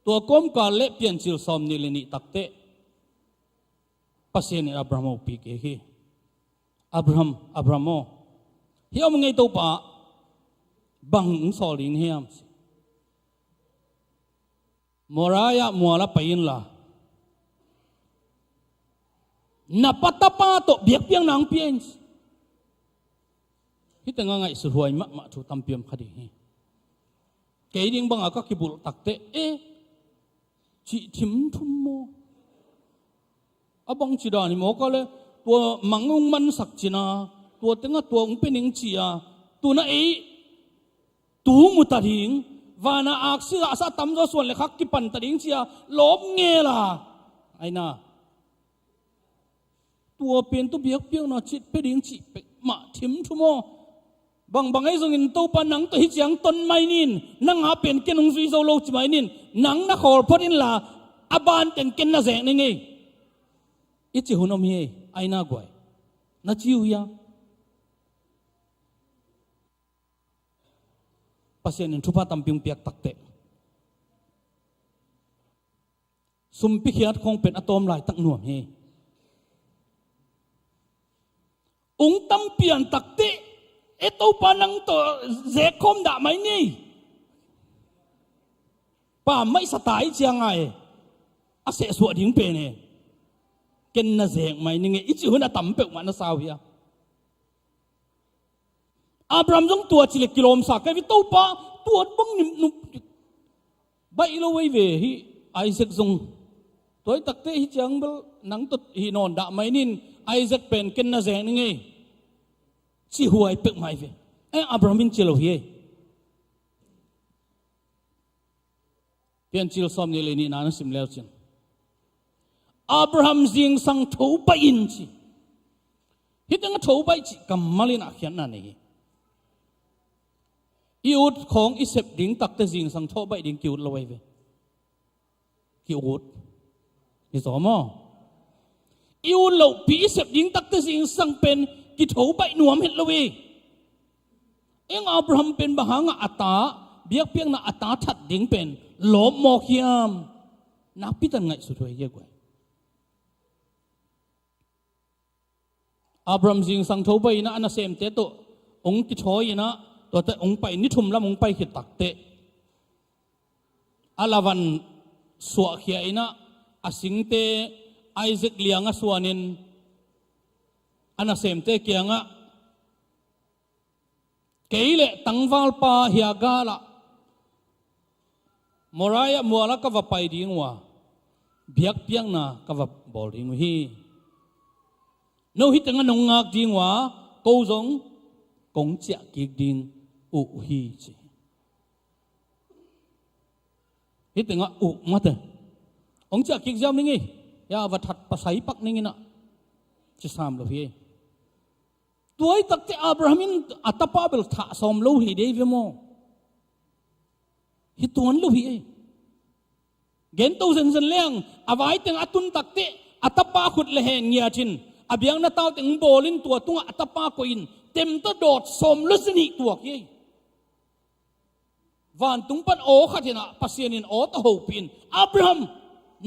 Tua kawmkal le Piancil sawmnih le nih takteh Pasian in Abraham hopih kik hi. "Abraham, Abraham aw, hih a om ngei Topa, bang hong sawl ding hiam?" "Moriah mual ah pai inla, na pa tapa tawh biakpiakna hong pia in," ci. Hih tengah ngaihsut huai mahmah thu tampi om kha ding hi. Kei ding bangah ka kibulh takteh, eh, cih thimthum maw? A bangci dan hi maw ka le, tua mang hong mansak cina, tua tengah tua hong pia ning ci-a, tu-in ei tu mu ta ding, vana aksi zahsa tamzaw suan le khak kipan ta ding ci-a lawp ngel a, aina. Tua pen tawh biakpiakna cih pia ding cih peuhmah thimthum aw. Bangbang ahi zongin Topa nang tawh hih ciang ton mai nin, nang a pen ken hong zui zo lo ci mai nin, nang na khawl phot inla, a ban teng ken na zek ning ei, i ci hun om hi ei, aina guai. Na ci uh hia? Pasian in thupha tampi hong piak takteh, sumpi khiat khawng pen a tawm laitak nuam hi. Hong tam pian takteh, "E Topa, nang tawh zek khawm dah mai ni. Pammaih sa ta hi ciang a e, a sehsuah ding pen e, ken na zek mai ning e," i ci hun a tam peuhmah na sa uh hia? Abraham zong tua ci le kilawmsa kei ve, "Topa, tua bang nim nup baih lo ei ve, hih Isaac zong. Tua hi takteh hih ciang bel nang tawh hih nawn dah mai nin, Isaac pen ken na zek ning ei," ci huai peuhmah hi ve. Eh, Abraham in ci lo hi ei. Piancil sawmnih le nihna na sim leucin, "Abraham zingsang tho baih in," ci. Hih tengah tho baih cih kammal in a khiatna nei hi. I ut khawng i sep ding takteh zingsang tho baih ding ki-ut lo ei ve. Ki-ut hi zaw maw? I ut lohpi i sep ding takteh zingsang pen kitho baih nuam het lo hi. Eng Abraham pen bang hangah a ta, biakpiakna a ta that ding pen lawp mawk hiam? Nakpi takin ngaihsut huai hi a guai. Abraham zingsang tho baih inah a nasemte tawh hong kithawi inah, tuate hong pai, ni thum lam hong pai khit takteh, a lavan suahkhia inah, a singte Isaac liangah suanin a nasemte kiangah, "Kei le tangvalpa Hagar ah Moriah mualah ka va pai ding uh a, biakpiakna ka va bawl ding uh hi. No hih tengah nong ngak ding uh a, ko zong kong ciah kik ding uh hi," ci. Hih tengah uh mate, "Hong ciah kik ziau ning ei, ya va that pasai pak ning inah," ci sam lo hi. Tua hi takteh Abraham in a tapa bel thah sawm lo hi dei ve maw? Hi tuan lo hi ei. Gento zenzen leng, a vai teng a tun takteh a tapa khut le hen ngiat in, a biakna tau teng bawl in, tua tungah a tapa koih in, temta dawt sawm lo zen hi tuak hi ei. Vantung pan aw khat inah Pasian in aw tawh hopih in, "Abraham,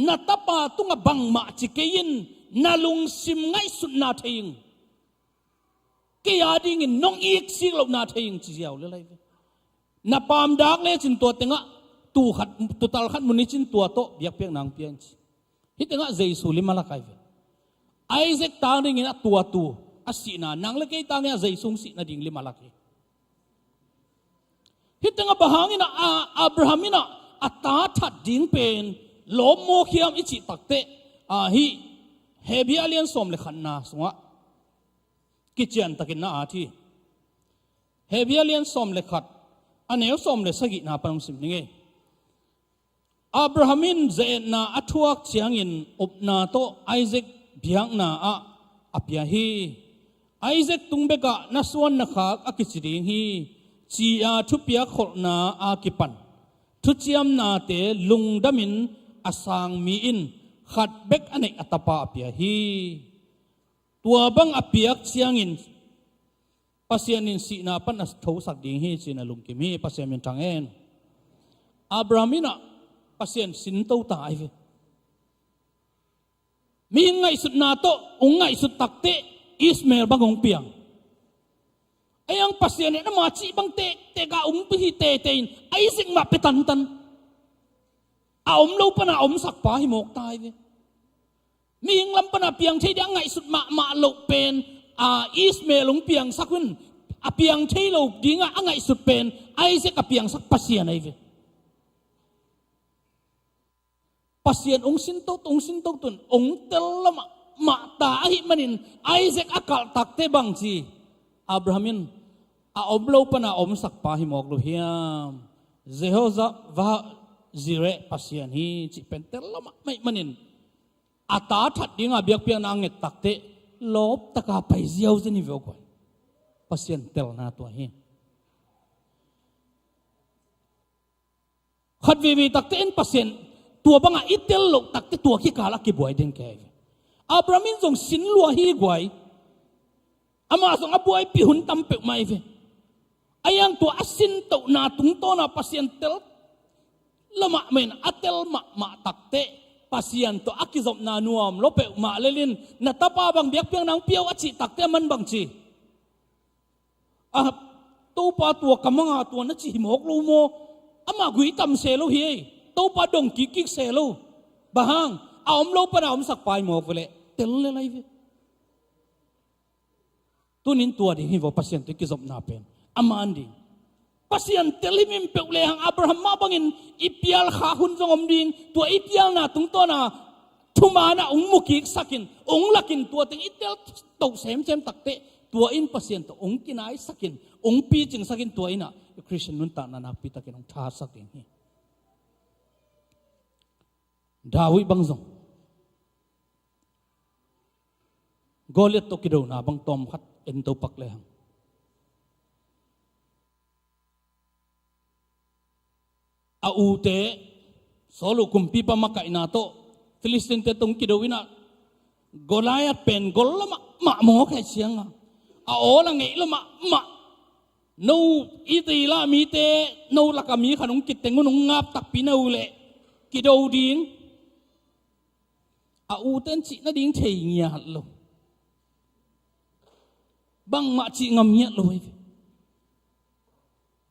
na tapa tungah bangmah ci kei in, na lungsim ngaihsutna thei ing. Kei a dingin nong iksik lohna thei ing," ci ziau le lai ve. "Na pamdak lecin tua tengah tu khat, tutal khat mu nicin, tua tawh biakpiakna hong pia in," ci. Hih tengah Jesu lim a lak ai ve. Isaac tang dingin a tuatu a sihna, nang le kei tang inah Jesu hong sih nading lim a lak hi. Hih tengah bang hangin a, a, Abraham inah a ta that ding pen lawp mawk hiam i cih takteh, a, hih Hebru a lian sawm le khatna sungah kician takin na at hi. Hebru a lian sawm le khat, a neu sawm le sagihna pan hong sim ning ei. Abraham in ze-etna a thuak ciangin upna tawh Isaac biakna ah a pia hi. Isaac tung bekah na suan na khak a kici ding hi, ci-a thupiak kholhna a kipan thuciamnate lungdamin a sang mi in khat bek a neih a tapa a pia hi. Tua bang a piak ciangin Pasian in sihna pan a thosak ding hi ci-in a lungkim hi. Pasian min thang hen. Abraham in ah Pasian sinto ta ahi ve. Mihing ngaihsutna tawh hong ngaihsut takteh Ishmael bang hong piang. Ahi hang Pasian in ama cih bang tektek a hong pi hi teitei in Isaac mah pia tantan. A om lo pan a omsak pa hi mawk ta ahi ve. Mihing lam pan a piang thei ding a ngaihsut mahmah loh pen, a, Ishmael hong piangsak un, a piang thei lo ding a a ngaihsut pen Isaac a piangsak Pasian ahi ve. Pasian hong sinto, hong sinto tun hong tel lo mahmah ta ahih manin Isaac a kalh takteh bang ci, Abraham in a om lo pan a omsak pa hi mawk lo hiam? Jehovah Jireh Pasian hi cih pen tel lo mahmah ahih manin a ta that ding a biakpiakna a nget takteh lawp taka pai ziauziau hi ve aw guai. Pasian telna tua hi. Khat veivei takteh in Pasian tua bang a i tel loh takteh tua kikal a kibuai ding kei ve. Abraham in zong sin lua hi guai. Amah zong a buaipih hun tam peuhmah ahi ve. Ahi hang tua a sintohna tungtawn a Pasian tel lo mahmah in a tel mahmah takteh Pasian tawh a kizopna nuam lo peuhmah lel in, na tapa bang biakpiakna hong pia uh a cih takteh aman bang ci? A, Topa tua ka mang a tua na ci hi mawk lo maw? Amah gui tam se lo hi ei. Topa dong kikkik se lo. Bang hang? A om lo pan a omsak pa hi mawk ve leh. Tel lel ahi ve. Tunin tua ding hi vaw Pasian tawh i kizopna pen. A man ding. Pasian tel himhim peuh lehang Abraham mah bangin i pial kha hun zong om ding. Tua i pialna tungtawn a thuman a hong mukiksak in, hong lak in tua teng i tel toh semsem takteh tua in Pasian tawh hong kinaisak in, hong picingsak in tua in ah Christian nuntakna nakpi takin hong thahatsak ding hi. David bang zong Goliath tawh kidona bang tawmkhat en to pak lehang, a ute Saul uh kumpipa makaihna tawh Philistine-te tawh hong kido in ah, Goliath pen gol lo mahmah mawk hi ciangin a awl a ngeih lo mahmah. No Israel mite, no laka mi khat hong kiteng un hong ngap takpi na uh leh kido ding. A ute in cih nading thei ngiat lo. Bangmah cih ngam ngiat lo hi.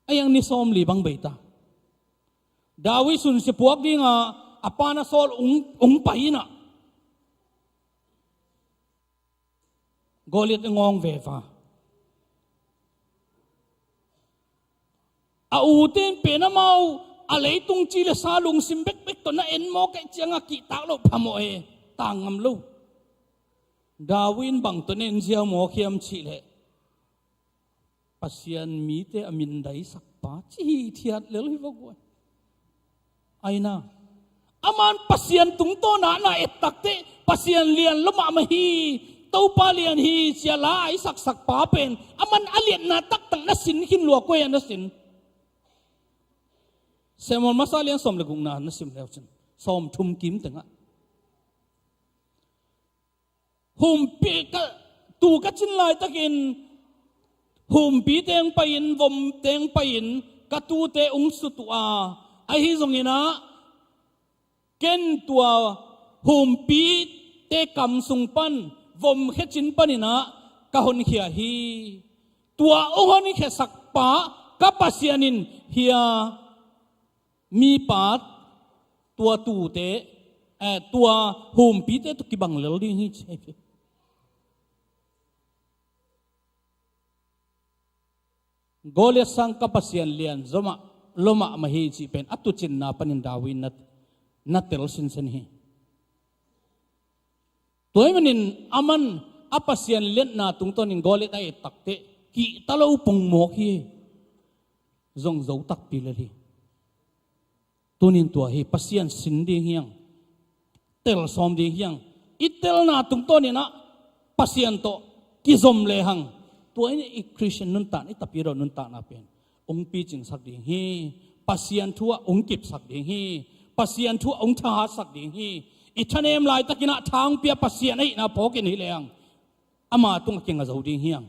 Ahi hang ni sawmli bang bei ta. David sunsia puak ding a, a pa na Saul hong, hong pai in ah, Goliath a ngawng veva. A ute in pen amau a leitung ci le sa lungsim bekbek tawh na en mawk ahih ciangin kihtak loh phamawh e, tang ngam lo. David in bang tawh na en ziau mawk hiam cih leh, Pasian mite a mindaisakpa ci hithiat lel hi vaw guai. Aina, aman Pasian tungtawn a na et takteh Pasian lian lo mahmah hi, Topa lian hi ci a la a i saksakpa pen aman a liatna taktak na sin khin lua, koi ah na sin? Samuel masa lian sawm le gukna na sim leu cin, sawm thum kim tengah. Humpi ka, tu ka cin laitakin humpi teng pai-in, vom teng pai-in ka tute hong sut uh a, ahi zongin ah ken tua humpite kam sung pan, vom khecin panin ah ka honkhia hi. Tua hong honkhiasakpa ka Pasian in hia mipa tua tute, eh, tua humpite tawh kibang lel ding hi ci hi. Goliath sang ka Pasian lian zaw mah, lo mahmah hi cih pen a tuucinna panin David na, na tel sinsen hi. Tua ahih manin aman a Pasian liatna tungtawnin Goliath a et takteh kihta lo pongmawk hi. Zong zo takpi lel hi. Tunin tua hi, Pasian sin ding hi hang, tel sawm ding hi hang. I telna tungtawnin ah Pasian tawh kizom lehang, tua in i Christian nuntakna, i tapidaw nuntakna pen hong picingsak ding hi. Pasian thu ah hong kipsak ding hi. Pasian thu ah hong thahatsak ding hi. I thanem laitakin ah tha hong pia Pasian ahihna phawkin hi lehang, ama tungah kinga zo ding hi hang.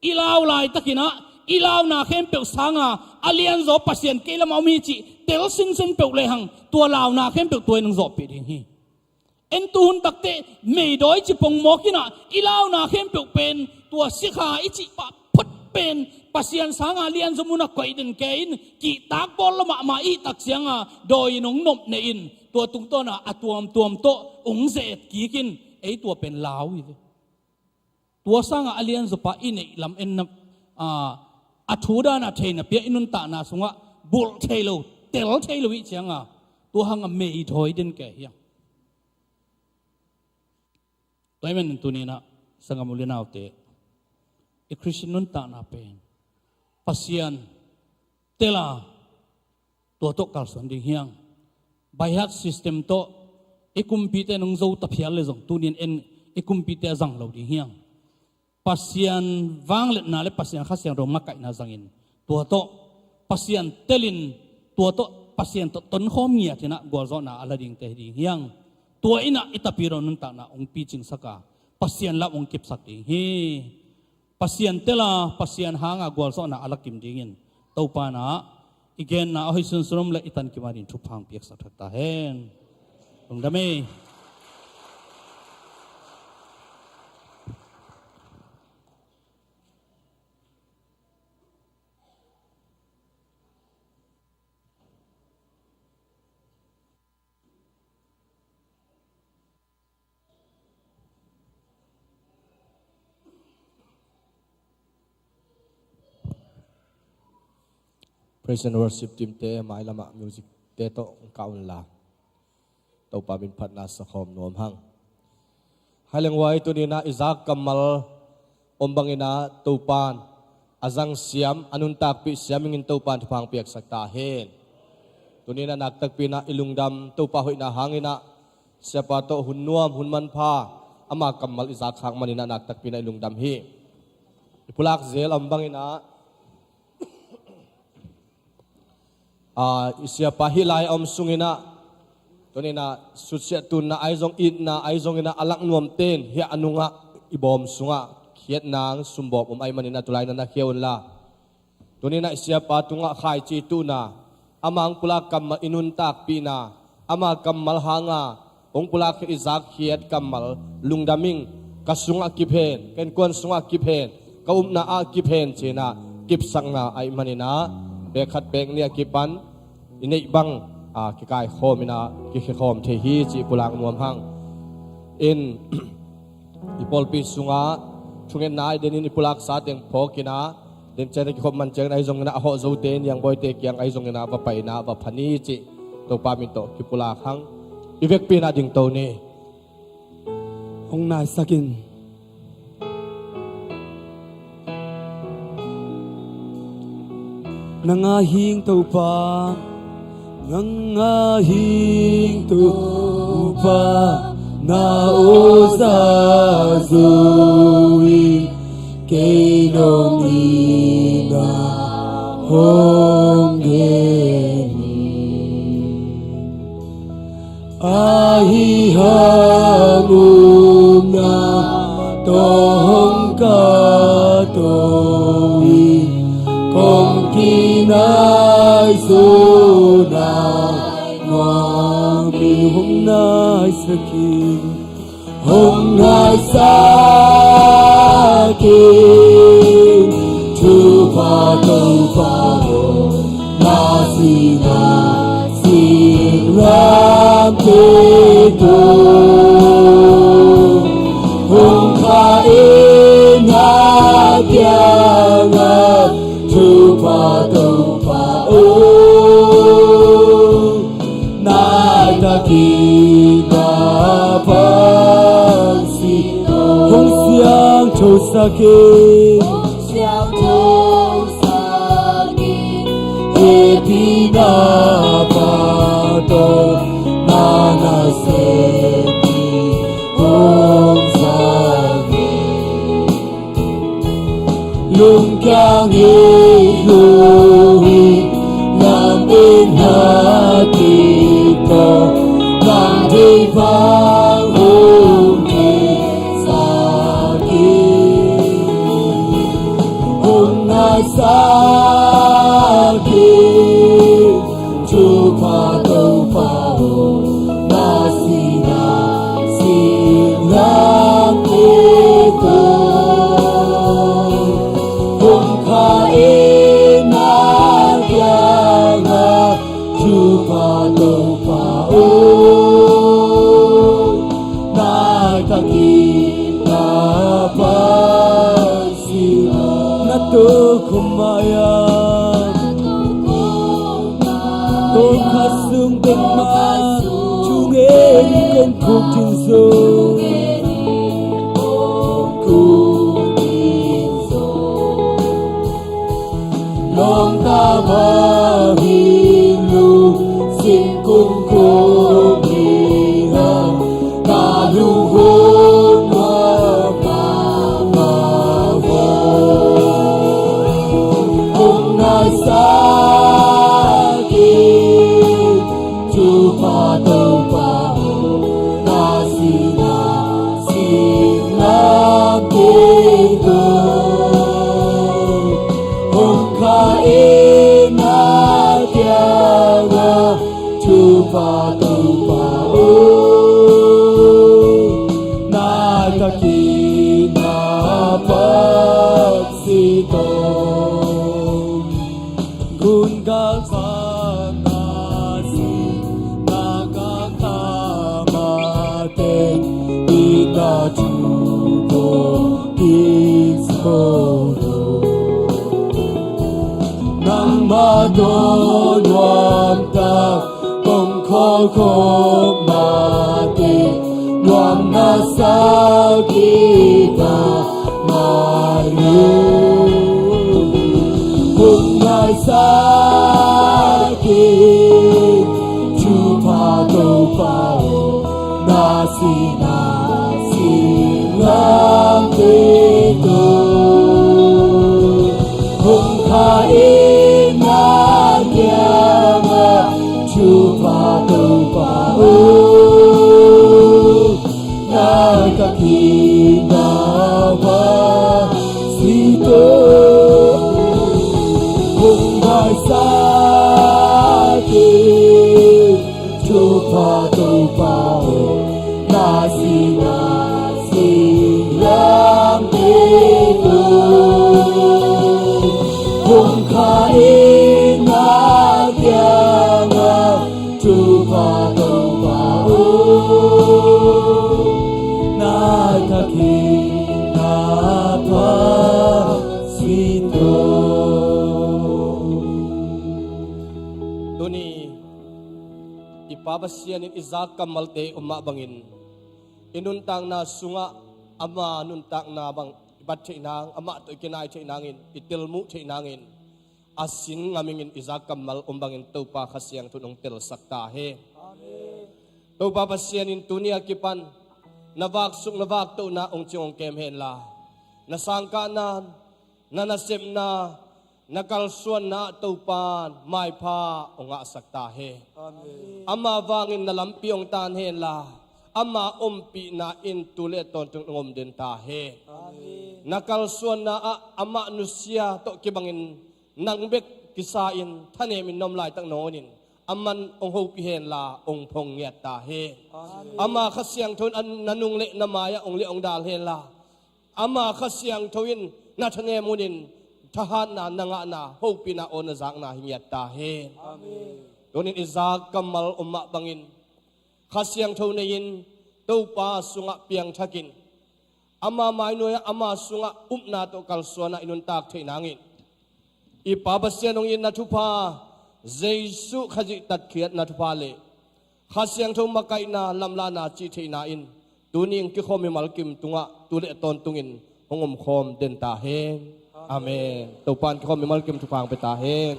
I lau laitakin ah i launa khempeuh sanga a lianzaw Pasian kei lamah om hi cih tel sinsen peuh lehang tua launa khempeuh tua in hong zawhpih ding hi. En tu hun takteh meidawi ci pongmawk in ah i launa khempeuh pen tua sikha i cih pah phot pen Pasian sanga lianzaw munah koih den kei in kihtak bawl lo mahmah i hih tak cianga dawi in hong nopnehin tua tungtawna a tuamtuam tawh hong ze-et kik in ei tua pen lau hi ve. Tua sanga a lianzawpa i neih lam en na, a, a thu dana theihna pia i nuntakna sungah bulh thei lo, tel thei lo i hih cianga tua hanga meidawi den kei hi hang. Tua ahih manin tuni-in ah sanggam u le naute, i Khristian nuntakna pen Pasian tela tua tawh kalsuan ding hi hang. By heart system tawh i kumpite in hong zo ta phial leh zong tuni-in en i kumpite a zang lo ding hi hang. Pasian vangliatna le Pasian Kha Siangtho makaihna zangin tua tawh Pasian telin tua tawh Pasian tawh tonkhawm ngiatin ah gualzawhna a la dingte hi ding hi hang. Tua in ah i tapidaw nuntakna hong picingsak a Pasian lam hong kipsak ding hi. Pasian tela Pasian hanga gualzawhna a la kim dingin Topa in ah i genna a hoih sunsun om leh i tankim a ding thupha hong piaksak thak ta hen. Lungdam ei. Praise and worship team te mailamah music te tawh kah unla. Topa min phatna sakhawm nuam hang. Hai leng huai tuni-in ah i zak kammal om bangin ah Topan a zang siam, a nuntakpih siam ingin Topan thupha hong piaksak ta hen. Tuni-in ah naktakpi-in ah i lungdam Topa hoihna hangin ah siapa tawh hun nuam hun manpha ama kammal i zak khak manin ah naktakpi-in ah i lungdam hi. I pulak zel a om bangin ah Aa, i siapa hih lai a om sungin ah tuni-in ah suksiat tunna ahi zong, itna ahi zongin ah a lak nuamte in hih a nungah i bawm sungah khiatna sumbawm om ahih manin ah tulai-in ah na khia unla. Tuni-in ah i siapa tungah khaici tuhna, ama hong pulak kammal i nuntakpihna, ama kammal hanga hong pulak i zakkhiat kammal lungdam ing. Ka sungah kip hen, ka innkuan sungah kip hen, ka upna ah kip hen ci-in ah kipsakna ahih manin ah pek khat pek nih a kipan i neih bang, aa, kikaikhawm in ah kikhiakhawm thei hi cih pulak nuam hang. In i pawlpi sungah thungetna i denin i pulaksa teng phawk in ah, den ciang a kikhop man ciangin ahi zongin ah a hawh zote in Niangbawite kiang ahi zongin ah va pai in ah va pha ni cih Topa min tawh kipulak hang. I vekpi-in ah dingto ni. Hong naisak in. Na ngah ing Topa, na ngah ing Topa, na awh zah zo ing. Kei nong itna hong gen hi. Ahi hang upna tawh hong kah to ing. Kong kinai zawna nuam ing. Hong naisak in. Hong naisak in. Thupha Topa aw, na sihna singlamteh tawh hong kah in, na kiangah Thupha Topa aw, nai takin na pang sih. Hong siangthosak in. Hong siangthosak in. Hehpihna pa tawh na nasep in hong zang in. Lungkiang hi lo hi, lampi-in na kik tawh, nang deih vang hong kizak hi. Topa aw, na sihna singlamteh tawh hong khah in, na kiangah thupha Topa aw, na takin na phat sih law. Na tokhom mai-ah kong khak sung bek mah thu ngen in kong khuk ding zaw. Lawngta mah hi lo, singkung kong hi hang, na lunghon mah mahmah vaw. Hong naisak in, thupha Topa aw, na sihna singlamteh tawh hong khah in, na kiangah thupha Topa aw, na takin na phat sih tawh. Gun galvan a si, na gakta mah teng, i ta thu ko ki so lo. Nangmah tawh nuamtak kong khawlkhawm mah teng, nuam na sak hi ta mah lo. Hong naisak in, thupha Topa aw, na sihna singlamteh tawh hong khah in, na kiangah thupha Topa aw, na takin na phat sih tawh. Hong naisak in, thupha Topa aw, na sihna singlamteh tawh hong khah in, na kiangah thupha Topa aw, na takin na phat sih tawh. Tuni i Pa Pasian in i zak kammalte om mah bangin, i nuntakna sungah ama nuntakna bang i bat theih nang, amah tawh i kinai theih nangin, i telmuh theih nangin, a sin ngam ingin, i zak kammal om bangin Topa Kha Siangtho in hong telsak ta hen. Amen. Topa Pasian in tuni a kipan na vaksuk na vaktohna hong cing hong kem henla, na sangkahna, na nasepna, na kalsuanna ah Topa in maipha hong ngahsak ta hen. Amen. Ama vangin na lampi hong tan henla, ama ompihna in tu le tawntung hong om den ta hen. Amen. Na kalsuanna ah amah nusia tawh kibangin nang bek kisa in thanemin na om laitak nangawn in, aman hong hopih henla hong phong ngiat ta hen. Amen. Ama Kha Siangtho in na nung le na mai-ah hong liah hong dal henla, ama Kha Siangtho in na thanem hunin thahatna na ngahna, hopihna aw na zakna hi ngiat ta hen. Amen. Tunin i zak kammal om mah bangin Kha Siangtho nei-in Topa sungah piangthakin, ama mainuai-ah ama sungah upna tawh kalsuanna i nuntak theih nangin, i Pa Pasian hong itna thupha, Jesuh Khazih tatkhiatna thupha le Kha Siangtho makaihna, lamlahna, cihtheihna in tuni hong kikhawm mimal kim tungah tu le tawntungin hong omkhawm den ta hen. Amen. Topa in kikhawm mimal kim thupha hong pia ta hen.